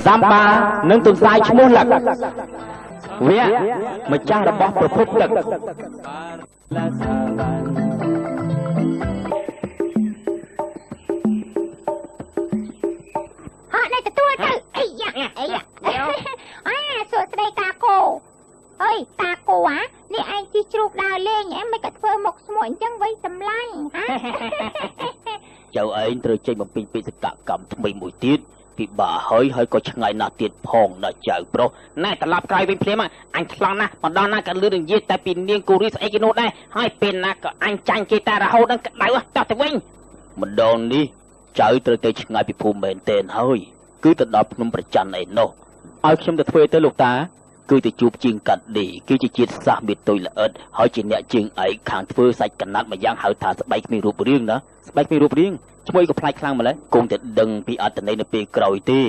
សាំបានិងទុនសាយឈ្មោះលឹកវគ្គម្ចាស់របស់ប្រភពទឹក ហត់នេះទទួលទៅអីយ៉ាអីយ៉ាអាសួស្ដីតាគោអើយតាគោអានេះឯងជិះជ្រូកដើរលេងអែមមិនក៏ធ្វើមុខស្មួអញ្ចឹងវិញសម្លាញ់ហា ចៅឯងត្រូវចេញបំពេញបេសកកម្មថ្មីមួយទៀតពិបាកហើយហើយក៏ឆ្ងាយណាស់ទៀតផងណាចៅប្រុសណែត្រឡប់ក្រោយវិញភ្លាមអញថ្លង់ណាស់ម្ដងណាក៏លឺនិយាយតែពីនាងគូរីស្អីគេនោះដែរហើយពេលណាក៏អញចាញ់គេតែរហូតដល់ក្តៅតោះទៅវិញម្ដងនេះចៅត្រូវទៅឆ្ងាយពីភូមិមែនទែនហើយគឺទៅដល់ភ្នំប្រច័នឯណោះឲ្យខ្ញុំទៅធ្វើទៅលោកតាគឺទៅជួបជាងកាត់ឌីគឺជាជាតិសាសន៍មេតុយល្អិតហើយជាអ្នកជាងឯកខាងធ្វើសាច់កណាត់មួយយ៉ាងហៅថាស្បែកគ្មានរូបរាងណាស្បែកគ្មានរូបរាងឈ្មោះក៏ប្លែកខ្លាំងម្ល៉េះគង់តែដឹងពីអត្តន័យនៅពេលក្រោយទេ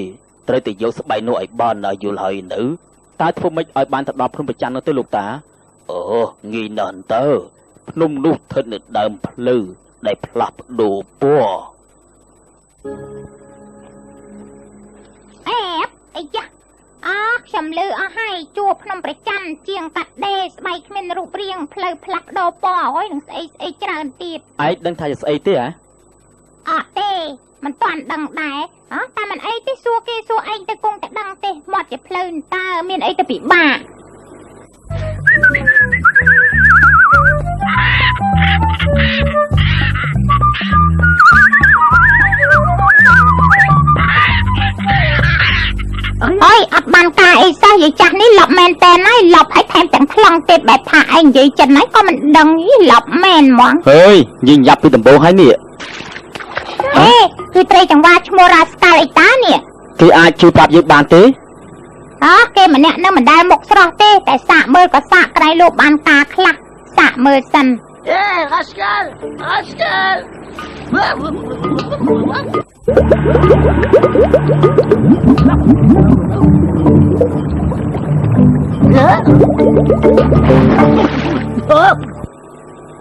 ត្រូវតែយកស្បែកនោះឲ្យបានណាយល់ហើយនៅតើធ្វើម៉េចឲ្យបានទៅដល់ភ្នំប្រច័ននោះទៅលោកតាអូងាយណាស់តើភ្នំនោះស្ថិតនៅដើមផ្លូវដែលផ្លាស់ប្ដូរពណ៌ អេអីយ៉ាអើខ្ញុំលឺអស់ហើយជួភ្នំប្រច័នជាងកាត់ដេស្បែកគ្មានរូបរាងផ្លូវផ្លាស់ប្ដូរពណ៌អើយនឹងស្អីស្អីច្រើនទៀត ឯងដឹងថាជាស្អីទេហ៎ អត់ទេមិនតាន់ដឹងដែរអើតែមិនអីទេសួរគេសួរឯងទៅគង់តែដឹងទេមាត់ជាផ្លូវតើមានអីទៅពិបាកអើយអត់បានការអីសោះយាយចាស់នេះលប់មែនតើហើយលប់ហើយថែមទាំងថ្លង់ទៀតបែបថាឯងនិយាយចិនហើយក៏មិនដឹងលប់មែនហ្មង ហើយយើងយ៉ាប់ពីដំបូងហើយនេះ អេគឺត្រីចង្វាឈ្មោះរ៉ាស្កាល់អីតានេះ គេអាចជួយប្រាប់យើងបានទេ អើគេម្នាក់នឹងមិនដែលមុខស្រស់ទេតែសាកមើលក៏សាកក្រៃលោកបានការខ្លះសាកមើលសិន អេរ៉ាស្កាល់រ៉ាស្កាល់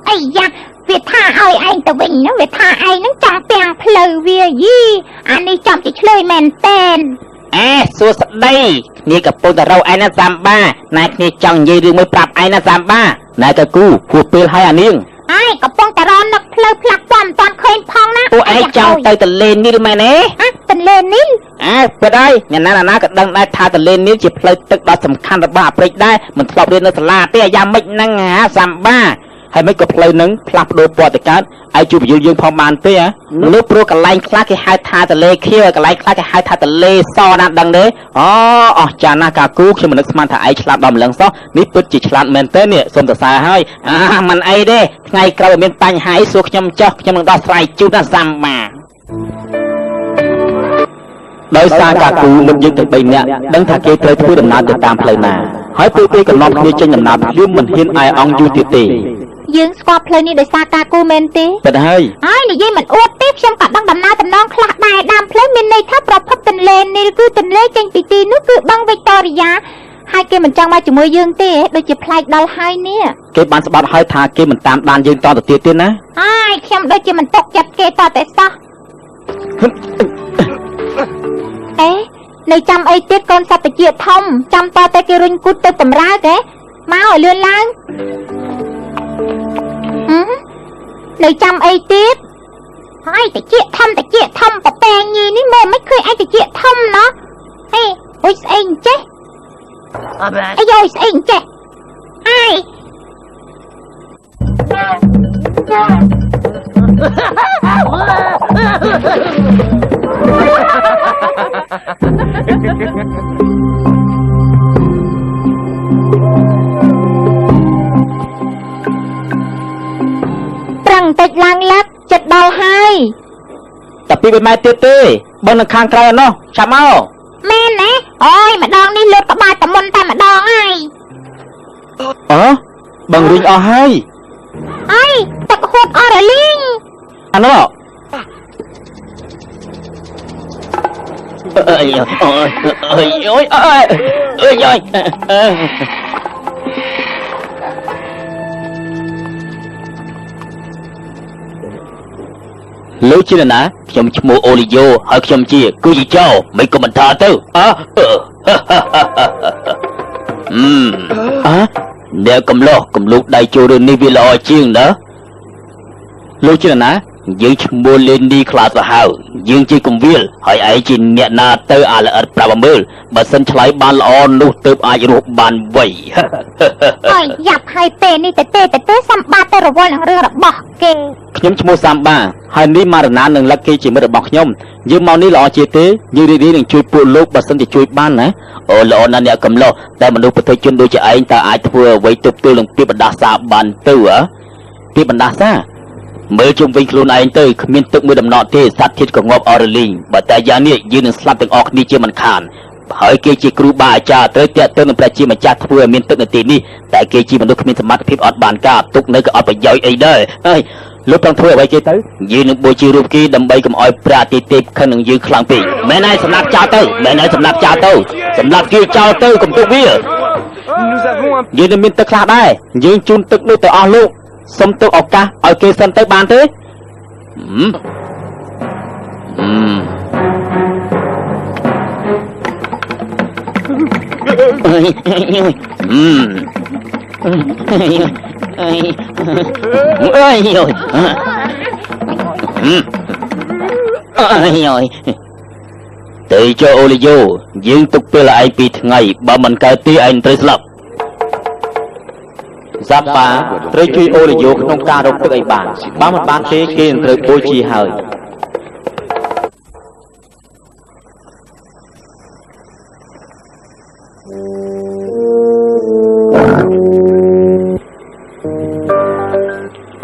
អីយ៉ាវាថាឲ្យឯងទៅវិញណាវាថាឯងនឹងចង់ពាំងផ្លូវវាយីអានេះចំជាឆ្លើយមែនតែន អេសួស្ដីគ្នាកំពុងតែរកឯណាសាំបាណែគ្នាចង់និយាយរឿងមួយប្រាប់ឯណាសាំបាណែកគូហួសពេលហើយអានាង អើយកំពុងតែរកនឹកផ្លូវផ្លាស់ពណ៌មិនតាន់ឃើញផងណា ពួកឯងចង់ទៅទន្លេនីលមែនទេ ទន្លេនីល អើពិតហើយអ្នកណាណាក៏ដឹងដែរថាទន្លេនីលជាផ្លូវទឹកដ៏សំខាន់របស់អាហ្វ្រិកដែរមិនធ្លាប់រៀននៅសាលាទេអាយ៉ាងម៉េចហ្នឹងហាសាំបាហើយមិនក៏ផ្លូវនឹងផ្លាស់ប្ដូរពណ៌ទៅកើតឯងជួយបញ្យល់យើងផងបានទេហ៎នោះព្រោះកន្លែងខ្លះគេហៅថាទន្លេខៀវកន្លែងខ្លះគេហៅថាទន្លេសណាដឹងទេអូអស់ចាស់ណាស់កាគូខ្ញុំមិននឹកស្មានថាឯងឆ្លាតដល់ម្លឹងសោះនេះពិតជាឆ្លាតមែនទេនេះសូមសរសើរហើយអាមិនអីទេថ្ងៃក្រោយមានបញ្ហាអីសួរខ្ញុំចោះខ្ញុំនឹងដោះស្រាយជូនណាសាំបាដោយសារកាគូមុនយើងទាំង3នាក់ដឹងថាគេត្រូវធ្វើដំណើរទៅតាមផ្លូវណាហើយពួកគេក៏នាំគ្នាចេញដំណើរភ្លាមមិនហ៊ានឯអង្គយូរទៀតទេ យើងស្គាល់ផ្លូវនេះដោយសារកាគូមែនទេ ពិតហើយ ហើយនិយាយមិនអួតទេខ្ញុំក៏ដឹងដំណើរតំណងខ្លះដែរដើមផ្លូវមានន័យថាប្រភពទន្លេនីលគឺទន្លេចេញពីទីនោះគឺបឹងវិកតូរីយ៉ាហើយគេមិនចង់មកជាមួយយើងទេដូចជាប្លែកដល់ហើយនេះ គេបានស្បត់ហើយថាគេមិនតាមដានយើងតទៅទៀតទេណា ហើយខ្ញុំដូចជាមិនຕົកចិត្តគេតតែសោះអេនៅចាំអីទៀតកូនសត្វតិចធំចាំតតែគេរុញគូតទៅបំរើគេមកឲ្យលឿនឡើងនៅចាំអីទៀតហើយតិចធំតិចធំប្រពែងញីនេះមើលមិនឃើញឯងតិចធំណោះហេអុយស្អីអញ្ចេះអាយស្អីអញ្ចេះហើយប្រឹងតិចឡើងលឹកចិត្តដល់ហើយ តែពី3ម៉ែត្រទៀតទេបើនៅខាងក្រៅនោះចាំមក មែនណាអូយម្ដងនេះលើកក្បាលតមុនតែម្ដងហើយ អើបងរុញអស់ហើយ អើយទឹកហួតអស់រលីង អានោះអើយអើយអើយអើយអើយអើយ លោកជានរណាខ្ញុំឈ្មោះអូលីយ៉ូហើយខ្ញុំជាគឺជាចៅមិនក៏មិនថាទៅអើអើអ្នកកំឡោះកំលូកដៃចូលរឿងនេះវាល្អជាងណាលោកជានរណាយើងឈ្មោះលេនីខ្លាសាហាវយើងជាកំវិលហើយឯងជាអ្នកណាទៅអាល្អិតប្រាប់មើលបើសិនឆ្លើយបានល្អនោះទើបអាចរស់បានវៃ អើយយ៉ាប់ហើយពេលនេះទៅទេទៅទេសំបាទៅរវល់នឹងរឿងរបស់គេខ្ញុំឈ្មោះសាំបាហើយនេះម៉ារណានិងលក្ខីជាមិត្តរបស់ខ្ញុំយើងមកនេះល្អជាទេយើងរីករាយនឹងជួយពួកលោកបើសិនជាជួយបានណាអូល្អណាស់អ្នកកំឡោះតែមនុស្សប្រទេសជនដូចជាឯងតើអាចធ្វើអ្វីទប់ទល់នឹងពីបណ្ដាសាបានទៅហ៎ពីបណ្ដាសាមើលជុំវិញខ្លួនឯងទៅគ្មានទឹកមួយដំណក់ទេសត្វធាតុក៏ងាប់អស់រលីងបើតែយ៉ាងនេះយើងនឹងស្លាប់ទាំងអស់គ្នាជាមិនខានហើយគេជាគ្រូបាអាចារ្យត្រូវតាក់ទងនឹងព្រះជាម្ចាស់ធ្វើឲ្យមានទឹកនៅទីនេះតែគេជាមនុស្សគ្មានសមត្ថភាពអត់បានការទុកនៅក៏អត់ប្រយោជន៍អីដែរហើយលោកចង់ធ្វើអ្វីគេទៅយើងនឹងបូជារូបគេដើម្បីកុំឲ្យព្រះអាទិទេពខឹងនឹងយើងខ្លាំងពេកមែនហើយសម្លាប់ចោលទៅមែនហើយសម្លាប់ចោលទៅសម្លាប់គេចោលទៅកុំទុកវាយើងនឹងមានទឹកខ្លះដែរយើងជូនទឹកនោះទៅអស់លោកសុំទុកឱកាសឲ្យគេសិនទៅបានទេអើយអើយអើយទៅចូលអូលីយ៉ូយើងទុកពេលឯងពីថ្ងៃបើមិនកើតទេឯងត្រូវស្លាប់សាប៉ាត្រូវជួយអូលីយ៉ូក្នុងការរកទឹកឲ្យបានបើមិនបានទេគេនឹងត្រូវបូជាហើយ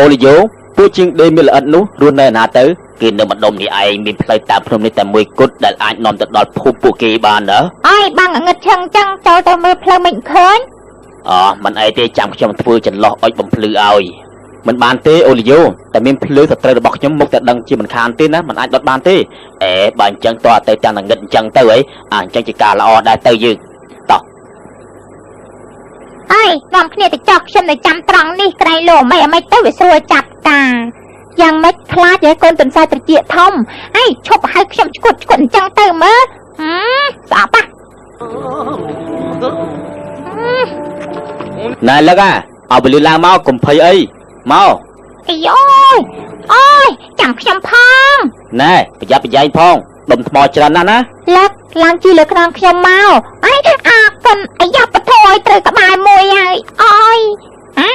អូលីយ៉ូពួកជាងដេមានល្អិតនោះរស់នៅណាទៅគេនៅម្ដុំនេះឯងមានផ្លូវតាមភ្នំនេះតែមួយគត់ដែលអាចនាំទៅដល់ភូមិពួកគេបានណាអើយបាំងងឹតឆឹងចឹងចូលទៅមើលផ្លូវមិនឃើញអោះមិនអីទេចាំខ្ញុំធ្វើចន្លោះអុចបំភ្លឺឲ្យមិនបានទេអូលីយ៉ូតែមានភ្លើងសត្រូវរបស់ខ្ញុំមុខតែដឹងជាមិនខានទេណាមិនអាចដុតបានទេអេបើអញ្ចឹងតើទៅតាមងឹតអញ្ចឹងទៅអីអាអញ្ចឹងជាការល្អដែរទៅយើងតោះអើយនាំគ្នាទៅចោះខ្ញុំនៅចាំត្រង់នេះក្រែងលោមិនអីមិនទៅវាស្រួលចាប់តាយ៉ាងម៉េចខ្លាចឲ្យកូនទន្សាយត្រចៀកធំអីឈប់ឲ្យខ្ញុំឈួតឈួតអញ្ចឹងទៅមើលស្អប់ណែលឹកអាឲ្យពលឺឡើងមកកុំភ័យអីមកអាយអូយអូយចាំខ្ញុំផងណែប្រយ័ត្នប្រយែងផងដុំថ្មច្រើនណាស់ណាលឹកឡើងជិះលើខ្នងខ្ញុំមកអីអាកិនអាយ៉ាបធឲ្យត្រូវក្បែរមួយហើយអើយអា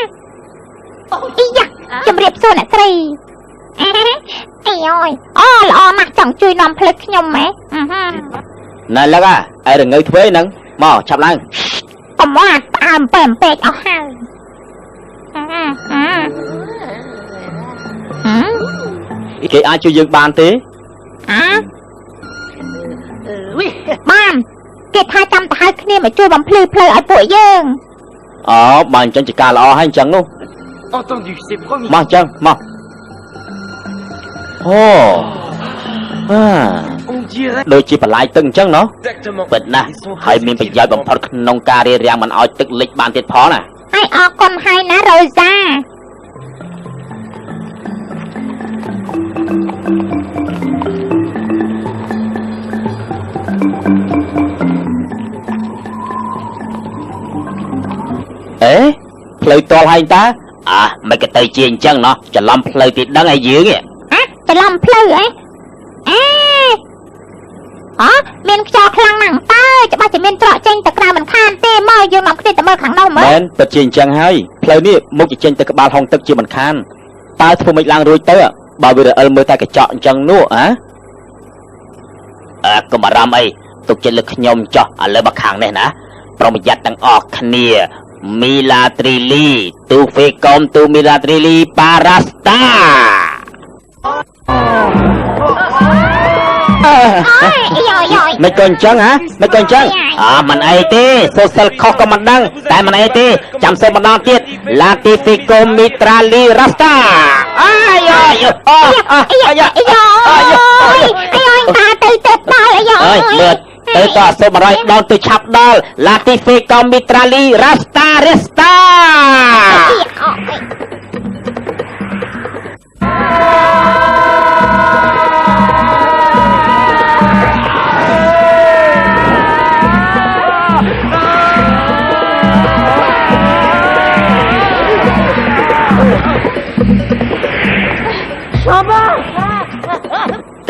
អីយ៉ាជំរាបសួរអ្នកស្រីអីអូយអូល្អណាស់ចង់ជួយនាំផ្លូវខ្ញុំហ៎ណែលឹកអាឯរងើយធ្វើហ្នឹងមកឆាប់ឡើងកុំអាផ្អើមពេពេកអស់ហើយគេអាចជួយយើងបានទេអាបានគេថាចាំទៅហៅគ្នាមកជួយបំភ្លឺផ្លូវឲ្យពួកយើងអូបើអញ្ចឹងជាការល្អហើយអញ្ចឹងនោះមកអញ្ចឹងមកអូអាដូចជាបន្លាយទឹកអញ្ចឹងណោះពិតណាស់ហើយមានប្រយោជន៍បំផុតក្នុងការរារាំងមិនឲ្យទឹកលិចបានទៀតផងណាហើយអរគុណហើយណារ៉ូសា អេផ្លូវតល់ហើយតាអាមិនក៏ទៅជាអញ្ចឹងណោះច្រឡំផ្លូវទីដឹងឲ្យយើងហ៎ច្រឡំផ្លូវអីអេអមានខ្យល់ខ្លាំងណាស់តើច្បាស់ជាមានច្រកចេញទៅក្រៅមិនខានទេមកយើងនាំគ្នាទៅមើលខាងនោះមើលមែនពិតជាអញ្ចឹងហើយផ្លូវនេះមុខจะចេញទៅក្បាលហុងទឹកជាមិនខានតើធ្វើមិនឡើងរួចទៅបើវារអិលមើលតែកញ្ចក់អញ្ចឹងនោះហ៎អើកុំបារម្ភអីទុកចិត្តលើខ្ញុំចោះឥឡូវមកខាងនេះណាប្រុងប្រយ័ត្នទាំងអស់គ្នាមីឡាត្រីលីទូហ្វេកុំទូមីឡាត្រីលីប៉ារ៉ាស្តាមិនក៏អញ្ចឹងហ៎មិនក៏អញ្ចឹងអើមិនអីទេសូសិលខុសក៏មិនដឹងតែមិនអីទេចាំសូមម្ដងទៀតឡាទីហ្វីកូមីត្រាលីរ៉ាស្តាអាយអាយអូអាយអាយអាយអាយតាទៅទៅដល់អាយអើយមើលទៅតសូម100ដងទៅឆាប់ដល់ឡាទីហ្វីកូមីត្រាលីរ៉ាស្តារ៉ាស្តា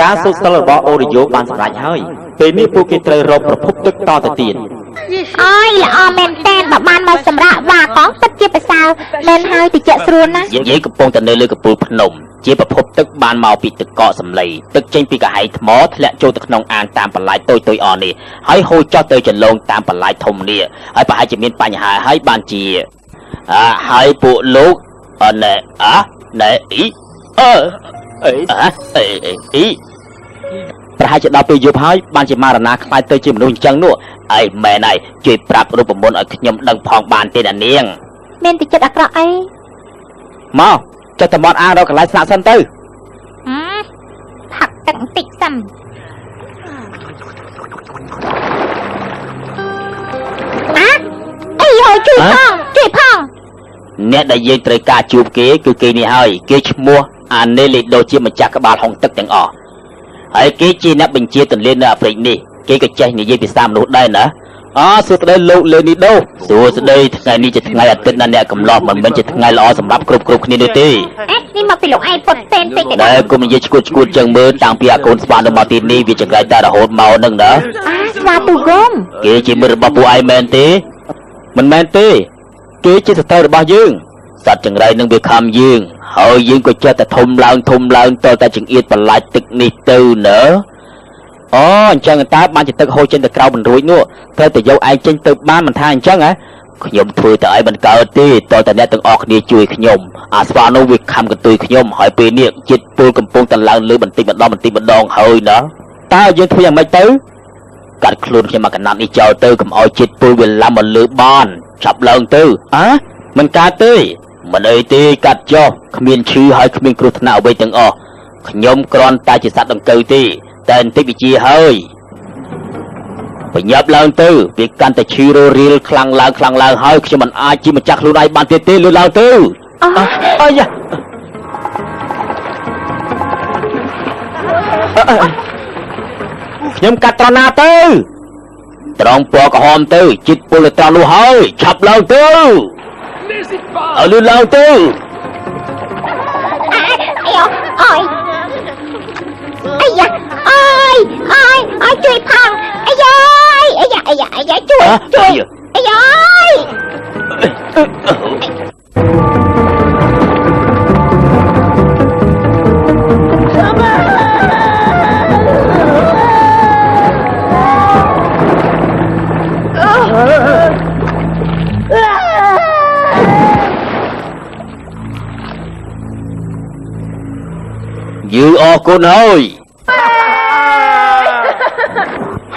ការសូត្រសិលរបស់អូរីយ៉ូបានសម្រេចហើយពេលនេះពួកគេត្រូវរកប្រភពទឹកតទៅទៀត អើយល្អមែនតែនបើបានមកសម្រាប់វ៉ាកងពិតជាប្រសើរមែនហើយតិចស្រួលណាស់ យើងកំពុងតែនៅលើកំពូលភ្នំជាប្រភពទឹកបានមកពីទឹកកកសំឡីទឹកចេញពីកហៃថ្មធ្លាក់ចូលទៅក្នុងអាងតាមបន្លាយតូចៗអស់នេះហើយហូរចុះទៅចន្លងតាមបន្លាយធំនេះហើយប្រហែលជាមានបញ្ហាហើយបានជាហើយពួកលោកអណែអណែអ៊ីអឺអីអីអីប្រហែលជាដល់ពេលយប់ហើយបានជាមารណាខ្លាចទៅជាមនុស្សអញ្ចឹងនោះអីមែនហើយជួយប្រាប់រូបមន្តឲ្យខ្ញុំដឹងផងបានទេណានាង មានតែចិត្តអាក្រក់អី មកចុះតែមាត់អាងរកកន្លែងស្នាក់សិនទៅ ផឹកទឹកបន្តិចសិនអីហូជួយផងជួយផង អ្នកដែលយើងត្រូវការជួបគេគឺគេនេះហើយគេឈ្មោះអានេលីដូជាម្ចាស់ក្បាលហុងទឹកទាំងអស់ហើយគេជាអ្នកបញ្ជាទន្លេនៅអាហ្វ្រិកនេះគេក៏ចេះនិយាយភាសាមនុស្សដែរណាអសួស្តីលោកលេនីដូសួស្តីថ្ងៃនេះជាថ្ងៃអាទិត្យណាអ្នកកំឡោះមិនមែនជាថ្ងៃល្អសម្រាប់គ្រប់គ្នានោះទេ នេះមកពីលោកឯងពុតពេនពេកតែគុំនិយាយឈួតឈួតចឹងមើលតាំងពីអាកូនស្វានៅមកទីនេះវាចង្រៃតែរហូតមកនឹងណា ស្វាទូគម គេជាមិត្តរបស់ពួកឯងមែនទេ មិនមែនទេគេជាសត្រូវរបស់យើង សត្វចង្រៃនឹងវាខំយើងហើយយើងក៏ចេះតែធំឡើងធំឡើងតតែចង្អៀតបន្លាចទឹកនេះទៅណា អូអញ្ចឹងតើបានជាទឹកហូរចេញទៅក្រៅមិនរួចនោះត្រូវតែយកឯងចេញទៅបានមិនថាអញ្ចឹងហ៎ ខ្ញុំធ្វើតែឯងមិនកើតទេតតែអ្នកទាំងអស់គ្នាជួយខ្ញុំអាស្វានោះវាខំកន្ទុយខ្ញុំហើយពេលនេះជាតិពុលកំពុងតែឡើងលើបន្តិចម្ដងបន្តិចម្ដងហើយណា តើយើងធ្វើយ៉ាងម៉េចទៅ កាត់ខ្លួនខ្ញុំមកកណាត់នេះចោលទៅកុំឲ្យជាតិពុលវាឡាំមកលើបានចាប់ឡើងទៅ អើមិនកើតទេ មិនអីទេកាត់ចុះគ្មានឈឺហើយគ្មានគ្រោះថ្នាក់អ្វីទាំងអស់ខ្ញុំគ្រាន់តែជាសត្វដង្កូវទេតែបន្តិចវិជាហើយបញ្ញាប់ឡើងទៅវាកាន់តែឈឺររៀលខ្លាំងឡើងខ្លាំងឡើងហើយខ្ញុំមិនអាចជាម្ចាស់ខ្លួនឯងបានទៀតទេលឿនឡើងទៅ អើយ៉ាខ្ញុំកាត់ត្រង់ណាទៅ ត្រង់ពណ៌ក្រហមទៅជាតិពុលទៅត្រង់នោះហើយឆាប់ឡើងទៅឲ្យលឿនឡើងទៅ អើយអាយ៉ាអើយអើយអើយជួយផងអាយ៉ាអាយ៉ាអាយ៉ាអាយ៉ាជួយជួយអាយ៉ា យើងអរគុណហើយ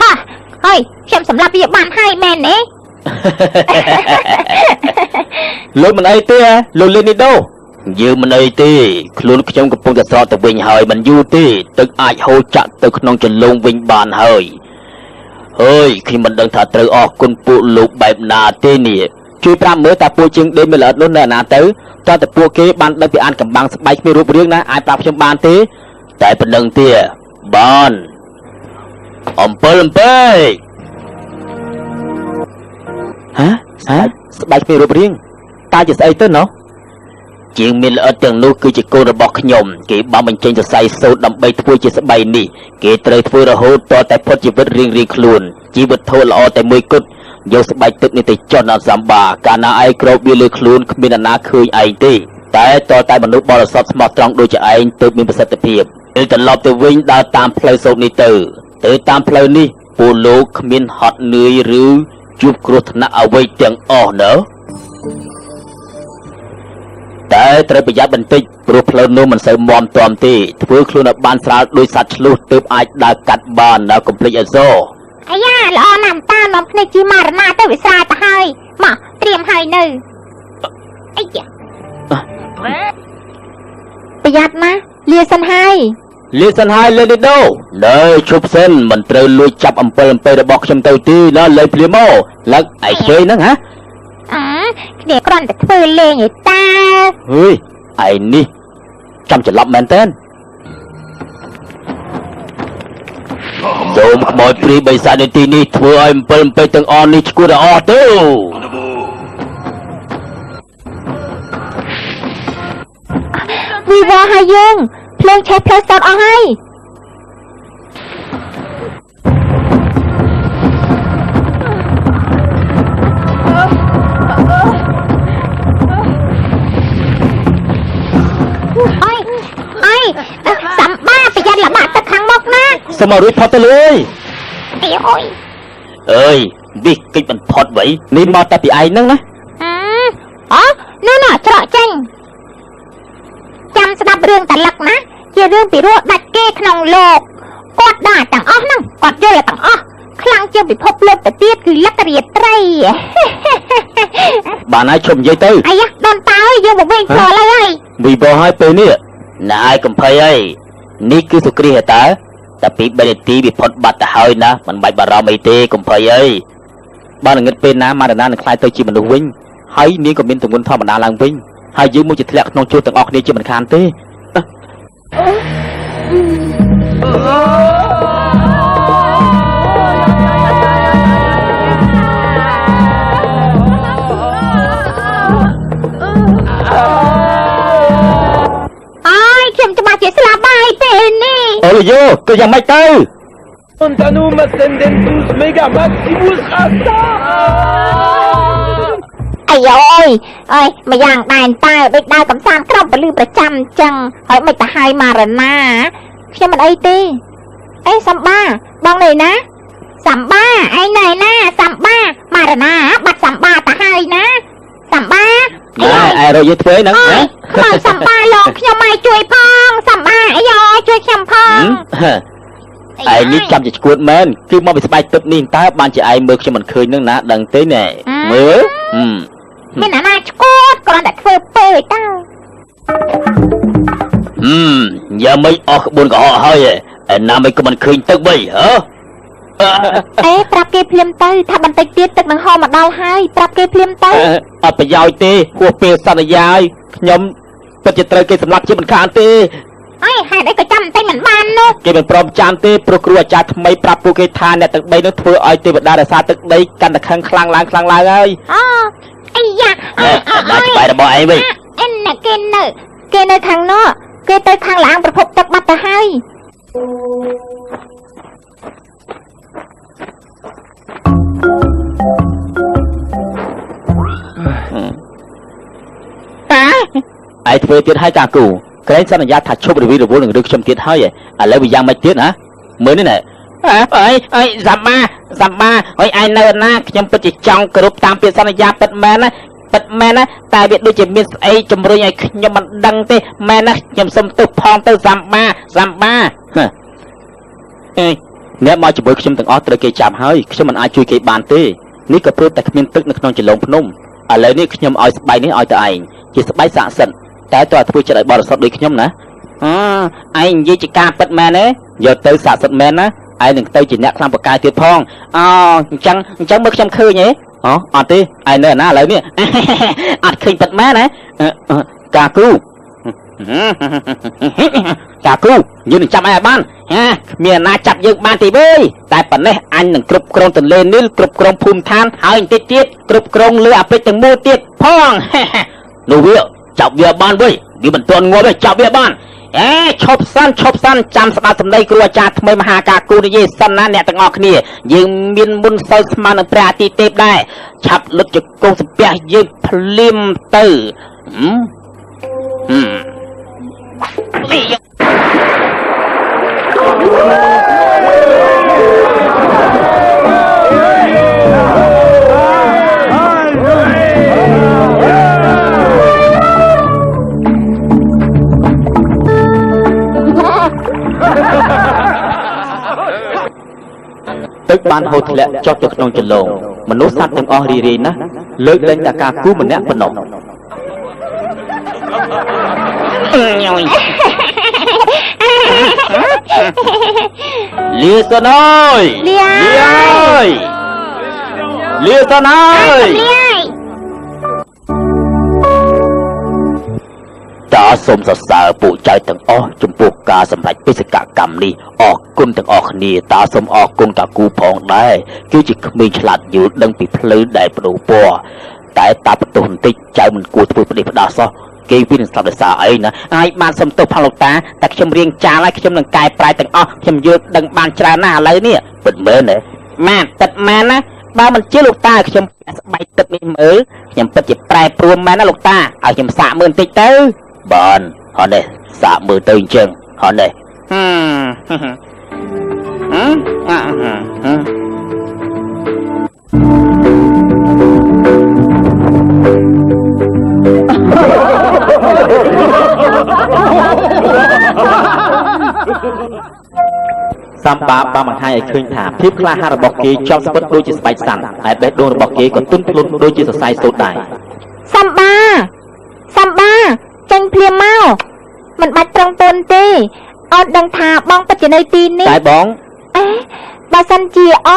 ហាហើយខ្ញុំសម្រាប់វាបានហើយមែនទេ លោកមិនអីទេលោកលេនីដូ យើងមិនអីទេខ្លួនខ្ញុំកំពុងតែស្រកទៅវិញហើយមិនយូរទេទឹកអាចហូរចាក់ទៅក្នុងចន្លងវិញបានហើយហើយខ្ញុំមិនដឹងថាត្រូវអរគុណពួកលោកបែបណាទេនេះ ជួយប្រាប់មើលតើពួកជាងដេកមានល្អិតនោះនៅណាទៅតើតែពួកគេបានដឹងពីអានកំបាំងស្បែកគ្មានរូបរាងណាអាចប្រាប់ខ្ញុំបានទេ តែប៉ុណ្្នឹងទេបានអំពិលអំពែក ហាហាស្បែកគ្មានរូបរាងតើជាស្អីទៅណោះ ជាងមានល្អិតទាំងនោះគឺជាកូនរបស់ខ្ញុំគេបានបញ្ចេញសរសៃសូត្រដើម្បីធ្វើជាស្បៃនេះគេត្រូវធ្វើរហូតតតែផុតជីវិតរៀងៗខ្លួនជីវិតធម៌ល្អតែមួយគត់យកស្បែកទឹកនេះទៅចន់អសម្បាកាលណាឯងគ្របវាលើខ្លួនគ្មាននរណាឃើញឯងទេតែតតែមនុស្សបរិសុទ្ធស្មោះត្រង់ដូចជាឯងទើបមានប្រសិទ្ធភាពពេលត្រឡប់ទៅវិញដើរតាមផ្លូវសូត្រនេះទៅតាមផ្លូវនេះពួកលោកគ្មានហត់នឿយឬជួបគ្រោះថ្នាក់អ្វីទាំងអស់ណើតែត្រូវប្រយ័ត្នបន្តិចព្រោះផ្លូវនោះមិនសូវមាំទាំទេធ្វើខ្លួនឲ្យបានស្រាលដោយសត្វឆ្លុះទើបអាចដើរកាត់បានណាកុំភ្លេចអស អាយ៉ាល្អណាស់តានាំគ្នាជិះមករណាទៅវាស្រាលទៅហើយមកត្រៀមហើយនៅអីយ៉ាប្រយ័ត្នណាលាសិនហើយ លាសិនហើយលេនីដូនៅឈប់សិនមិនត្រូវលួចចាប់អំពិលអំពែរបស់ខ្ញុំទៅទីណាលេភ្លាមមកឡើងឯងធ្វើហ្នឹងហ៎ អើគ្នាគ្រាន់តែធ្វើលេងឯតា ហេឯងនេះចាំច្រឡំមែនតើ សូមខ្មោចព្រាយបិសាចនៅទីនេះធ្វើឲ្យអំពិលអំពែទាំងអស់នេះឈួតឲ្យអស់ទៅ វីវ៉ហើយយើងភ្លើងឆេះផ្លូវសតអស់ហើយ សូមឲ្យរួចផុតទៅលើ អីអុយ អើយវិសកិច្ចមិនផុតវ៉ៃ នេះមកតែពីឯងហ្នឹងណា អូនោះណច្រកចេញចាំស្ដាប់រឿងតលឹកណាជារឿងពីរោះដាច់គេក្នុងលោកគាត់ដែរទាំងអស់ហ្នឹងគាត់យល់ទាំងអស់ខ្លាំងជាងពិភពលោកទៅទៀតគឺលក្ខរាត្រី បានហើយឈប់និយាយទៅ អាយ៉ាដនតើយើងមកវិញព្រោះឡើយហើយ វីបហើយពេលនេះ ណាហើយកុំភ័យអីនេះគឺសុគ្រីហេតើតែពី3នាទីវាផុតបាត់ទៅហើយណាមិនបាច់បារម្ភអីទេកុំភ័យអី បើងឹតពេលណាមករណានឹងខ្លាយទៅជាមនុស្សវិញហើយនាងក៏មានទម្ងន់ធម្មតាឡើងវិញហើយយើងមកជាធ្លាក់ក្នុងជួរទាំងអស់គ្នាជាមិនខានទេ អើយខ្ញុំច្បាស់ជាស្លាប់ហើយពេលនេះ អូលយោគឺយ៉ាងម៉េចទៅ Montanum ascendentus mega maximus rasta អាយអើយអើយម្យ៉ាងដែរតើដូចដើរកំសាន្តក្រោមពលឺប្រចាំអញ្ចឹងហើយមិនទៅហើយមករណាខ្ញុំមិនអីទេអេសំបាបងនេះណាសំបាឯងណែណាសំបាមករណាបាត់សំបាទៅហើយណាសំបា ណែឯរកយើងធ្វើហ្នឹងណា មកសំបាលោកខ្ញុំមកជួយផងសំបាអាយជួយខ្ញុំផង ឯងនេះចាំជាឈួតមែនគឺមកពីស្បែកទឹកនេះតើបានជាឯងមើលខ្ញុំមិនឃើញនឹងណាដឹងទេណែមើល មានអាណាឈួតគ្រាន់តែធ្វើពើតើ យ៉ាមិនអស់ក្បួនកុហកហើយឯណាមិនក៏មិនឃើញទឹកវិញហ៎ អេប្រាប់គេភ្លាមទៅថាបន្តិចទៀតទឹកនឹងហូរមកដល់ហើយប្រាប់គេភ្លាមទៅ អត់ប្រយោជន៍ទេហួសពេលសន្យាហើយខ្ញុំពិតជាត្រូវគេសម្លាប់ជាមិនខានទេ អីហេតុអីក៏ចាំបន្តិចមិនបាននោះ គេមិនព្រមចាំទេព្រោះគ្រូអាចារ្យថ្មីប្រាប់ពួកគេថាអ្នកទាំង3នឹងធ្វើឲ្យទេវតារក្សាទឹកដីកាន់តែខឹងខ្លាំងឡើងខ្លាំងឡើងហើយ អូអីយ៉ា ដល់ច្បាយរបស់ឯងវិញ អិនណាគេនៅខាងនោះគេទៅខាងឡាងប្រភពទឹកបាត់ទៅហើយ តាឯងធ្វើទៀតហើយតាគូក្រែងសន្យាថាឈប់រវីរវល់នឹងរឿងខ្ញុំទៀតហើយឥឡូវវាយ៉ាងម៉េចទៀតណាមើលនេះណែ អើយអើយសំបាសំបាអើយឯងនៅណាខ្ញុំពិតជាចង់គោរពតាមពាក្យសន្យាពិតមែនណាពិតមែនណាតែវាដូចជាមានស្អីជំរុញឲ្យខ្ញុំមិនដឹងទេមែនណាខ្ញុំសុំទោសផងទៅសំបាសំបា អេអ្នកមកជាមួយខ្ញុំទាំងអស់ត្រូវគេចាប់ហើយខ្ញុំមិនអាចជួយគេបានទេនេះក៏ព្រោះតែគ្មានទឹកនៅក្នុងចលងភ្នំឥឡូវនេះខ្ញុំឲ្យស្បែកនេះឲ្យទៅឯងជាស្បែកស័ក្តិសិទ្ធិតែតើធ្វើចិត្តឲ្យបរិសុទ្ធដូចខ្ញុំណា អឺឯងនិយាយជាការពិតមែនទេយកទៅស័ក្តិសិទ្ធិមែនណាឯងនឹងទៅជាអ្នកខ្លាំងពូកែទៀតផង អូអញ្ចឹងមើលខ្ញុំឃើញទេ អូអត់ទេឯងនៅណាឥឡូវនេះ អត់ឃើញពិតមែនណា កាគូកាគូយើងនឹងចាប់ឯងឲ្យបាន ហាគ្មានណាចាប់យើងបានទេវើយតែប៉ុណ្ណេះអញនឹងគ្រប់គ្រងទន្លេនីលគ្រប់គ្រងភូមិឋានហើយបន្តិចទៀតគ្រប់គ្រងលើអាហ្វ្រិកទាំងមូលទៀតផង នោះវាចាប់វាបានវិញវាមិនទាន់ងាប់ទេចាប់វាបាន អេឈប់សិនឈប់សិនចាំស្ដាប់សម្ដីគ្រូអាចារ្យថ្មីមហាកាគូនិយាយសិនណាអ្នកទាំងអស់គ្នាយើងមានមុនសិលស្មើនឹងព្រះអាទិទេពដែរឆាប់លុតជង្គង់សំពះយើងភ្លាមទៅ ទឹកបានហូរធ្លាក់ចុះទៅក្នុងចលងមនុស្សសត្វទាំងអស់រីរាយណាស់លើកលែងតែការគូម្នាក់ប៉ុណ្ណោះលាសិនអើយ លា អើយលាសិនអើយ លា តាសូមសរសើរពួកចៅទាំងអស់ចំពោះការសម្រេចបេសកកម្មនេះអរគុណទាំងអស់គ្នាតាសូមអរគុណតាគូផងដែរគឺជាក្មេងឆ្លាតយល់ដឹងពីផ្លូវដែលបដូរពណ៌តែតាបន្ទោសបន្តិចចៅមិនគួរធ្វើផ្ដេសផ្ដាសសោះគេវានឹងស្លាប់ដោយសារអីណាហើយបានសុំទោសផងលោកតាតែខ្ញុំរៀងចាលហើយខ្ញុំនឹងកែប្រែទាំងអស់ខ្ញុំយល់ដឹងបានច្រើនណាស់ឥឡូវនេះ ពិតមែនទេ ម៉ានពិតមែនណាបើមិនជាលោកតាខ្ញុំស្បែកទឹកនេះមើលខ្ញុំពិតជាប្រែប្រួលមែនណាលោកតាឲ្យខ្ញុំសាកមើលបន្តិចទៅ បានហ៎នេះសាកមើលទៅអញ្ចឹងហ៎នេះ ហឹមអ่ะហឹម សំបាបានបង្ហាញឲ្យឃើញថាភាពក្លាហានរបស់គេជាប់ស្ពឹតដូចជាស្បែកសត្វឯបេះដូងរបស់គេក៏ទន់ភ្លន់ដូចជាសរសៃសូត្រដែរ សំបាសំបាចេញភ្លាមមកមិនបាច់ប្រឹងពន់ទេអូនដឹងថាបងពិតជានៅទីនេះ តែបង អេបើសិនជាអ